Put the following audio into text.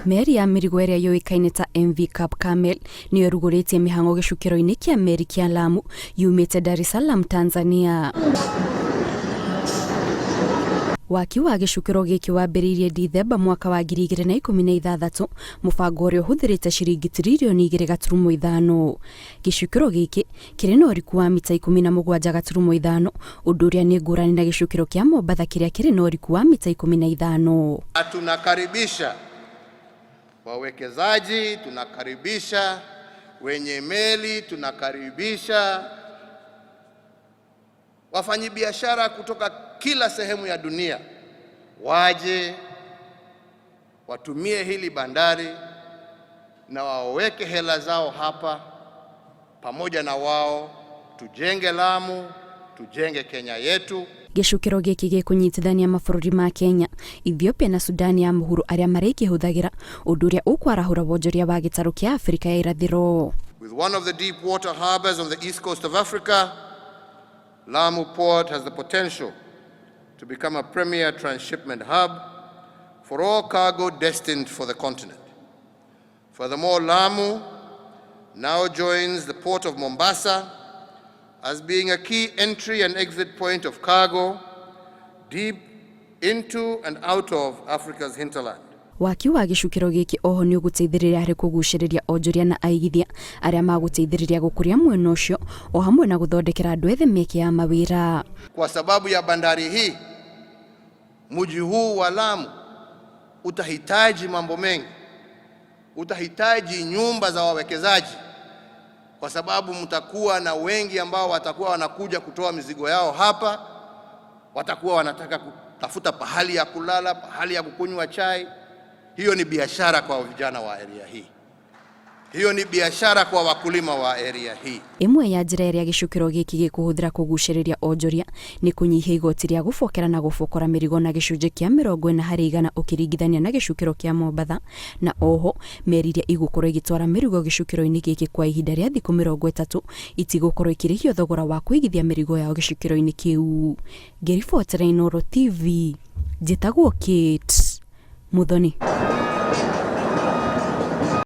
Meri ya mĩrigo ĩrĩa yũĩkaine ta MV Cap Carmel nĩyo ĩrugũrĩtie mĩhang'o gĩcukĩro-inĩ kĩa meri kĩa Lamu yumĩte Dar es Salaam, Tanzania. Waki wa gĩcukĩro gĩkĩ wambĩrĩirie Dithemba mwaka wa 2016, mũbango ũrĩa ũhũthĩrĩte ciringi tiririoni 2.5. Gĩcukĩro gĩkĩ kĩrĩ na ũriku wa mita 17.5, ũndũ ũrĩa nĩ ngũrani na gĩcukĩro kĩa Mombatha kĩrĩa kĩrĩ na ũriku wa mita 15. Tunakaribisha wawekezaji, tunakaribisha wenye meli, tunakaribisha wafanyibiashara kutoka kila sehemu ya dunia waje watumie hili bandari na waweke hela zao hapa pamoja na wao, tujenge Lamu, tujenge Kenya yetu. Gĩcukĩro gĩkĩ gĩkũnyitithania mabũrũri ma Kenya, Ethiopia na Sudani ya mũhuro arĩa marĩkĩhũthagĩra, ũndũ ũrĩa ũkwarahũra wonjoria wa gĩtarũ kĩa Afrika ya irathĩro. With one of the deep water harbors on the east coast of Africa, Lamu Port has the potential to become a premier transshipment hub for all cargo destined for the continent. Furthermore, Lamu now joins the port of Mombasa as being a key entry and exit point of cargo deep into and out of Africa's hinterland. Waki wa gĩcukĩro gĩkĩ oho nĩ ũgũteithĩrĩria harĩ kũgucĩrĩria onjoria na aigithia arĩa magũteithĩrĩria gũkũria mwena ũcio o hamwe na gũthondekera andũ ethĩ mĩeke ya mawĩra. Kwa sababu ya bandari hii, mji huu wa Lamu utahitaji mambo mengi, utahitaji nyumba za wawekezaji, kwa sababu mtakuwa na wengi ambao watakuwa wanakuja kutoa mizigo yao hapa, watakuwa wanataka kutafuta pahali ya kulala, pahali ya kukunywa chai. Hiyo ni biashara kwa vijana wa area hii, hiyo ni biashara kwa wakulima wa area hii. Ĩmwe ya njĩra ĩrĩa gĩcukĩro gĩkĩ gĩkũhũthĩra kũgucĩrĩria onjoria nĩ kũnyihia igoti rĩa gũbokera na gũbokora mĩrigo na gĩcunjĩ kĩa 40% ũkĩringithania na gĩcukĩro kĩa Mombatha, na oho meri iria igũkorwo igĩtwara mĩrigo gĩcukĩro-inĩ gĩkĩ kwa ihinda rĩa thikũ 30 itigũkorwo ikĩrĩhio thogora wa kũigithia mĩrigo yao gĩcukĩro-inĩ kĩu. Ngĩribotera Inooro TV, njĩtagwo Kate Muthoni.